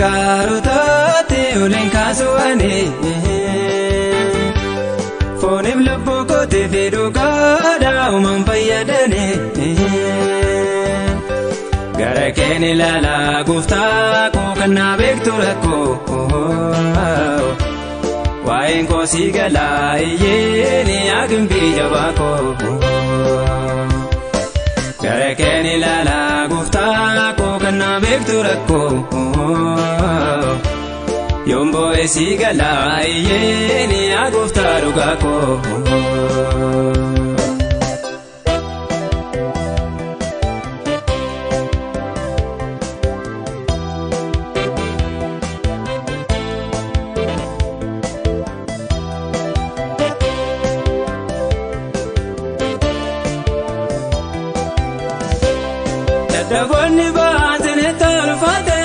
gaarotaatti uleen kaasuwani. Fooniif lubbuu kootii fi dhugaadhaa uumaan fayyadani. Gara keen ilaalaa gooftaa koo kan na beektu rakkoo. Waa'een koo si galaa iyyeen yaa jabaa koo. Gara keen ilaalaa gooftaa koo kan na beektu rakkoo. Yoon boo'e si galaa iyyeen yaa gooftaa dhugaa koo. Dadhaboonni baasanii tolfate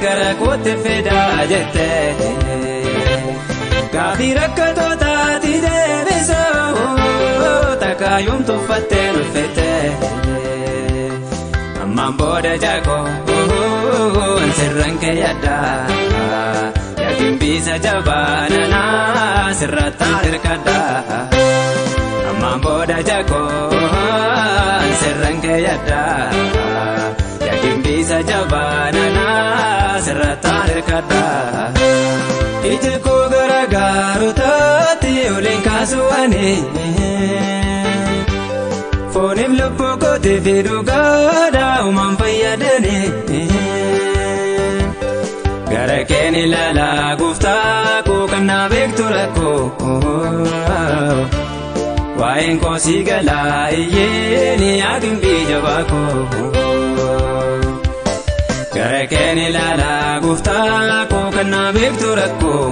gara kootti fidaa jette. Gaaffii rakkatootaatti deebisuu takkaayuun tuffattee nuffite. Ammaan booda jaakoo sirraan kee yaaddaa yaadimbiisa jabaa nanaa sirrattaan hirkaddaa. Ammaan booda jaakoo sirraan kee yaaddaa yaadimbiisa jabaa nanaa sirrattaan hirkaddaa. Iji koo gara gaarotaatti uleen kaasuwani. Fooniif lubbuu kootii fi dhugaadhaa uumaan fayyadani. Gara keen ilaalaa gooftaa koo kan na beektu rakkoo. Waa'een koo si galaa iyyeen yaa jabaa koo. Gara keen ilaalaa gooftaa koo kan na beektu rakkoo.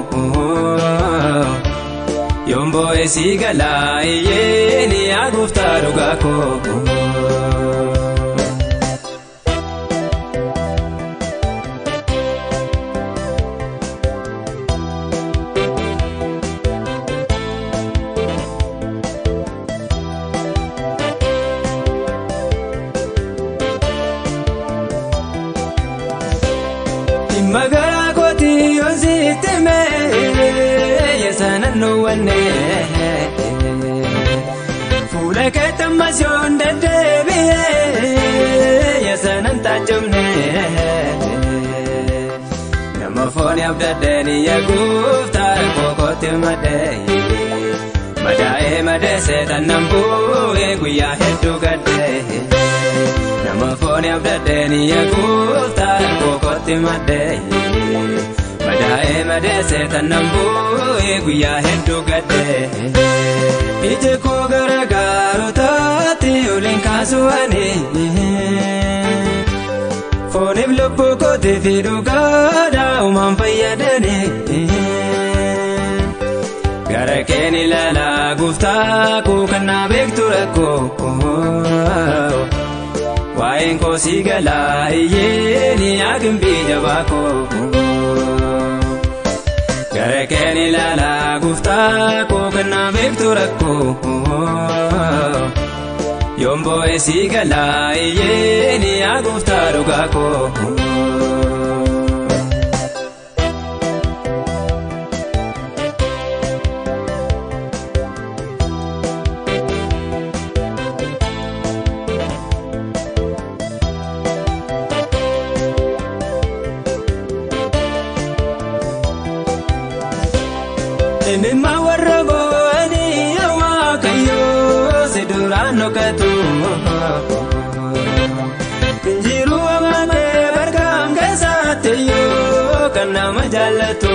Yoon boo'e si galaa iyyeen yaa gooftaa dhugaa koo. Magaalaa kootii yoon sitti mee yesanan nuwwanne. Fuula keetti ammas yoon deddeebi'ee yesanan taajjabne. Nama foon abdaddeen yaa gooftaa koo kootti madee. Madaa'ee madeessee tannan bu'ee guyyaa hedduu gaddee. Nama foon abdaddeen yaa gooftaa koo kootti madee. Madaa'ee madeessee tannan bu'ee guyyaa hedduu gaddee. Iji koo gara gaarotaatti uleen kaasuwani. Fooniif lubbuu kootii fi dhugaadhaa uumaan fayyadani. Gara keen ilaalaa gooftaa koo kan na beektu rakkoo. Waa'een koo si galaa iyyeen yaa jabaa koo. Gara keen ilaalaa gooftaa koo kan na beektu rakkoo. Yoon boo'e si galaa iyyeen yaa gooftaa dhugaa koo. Dhimma warra boo'anii Waaqayyoo si duraan dhokatu. Injiruu amanee barkaam keessatti iyyuu kan nama jaallatu.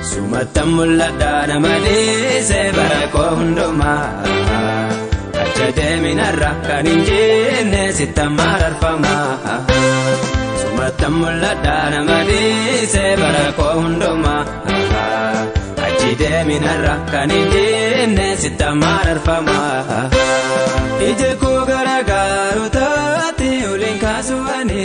Sumatti mul'adhaa nama dhiisee bara koo hundumaa. Acha deeminarra kan hin jenne sitti mararfama. Sumatti mul'adhaa nama dhiisee bara koo hundumaa. Achi deeminarra kan hin jenne sitti mararfama. Iji koo gara gaarotaatti uleen kaasuwani.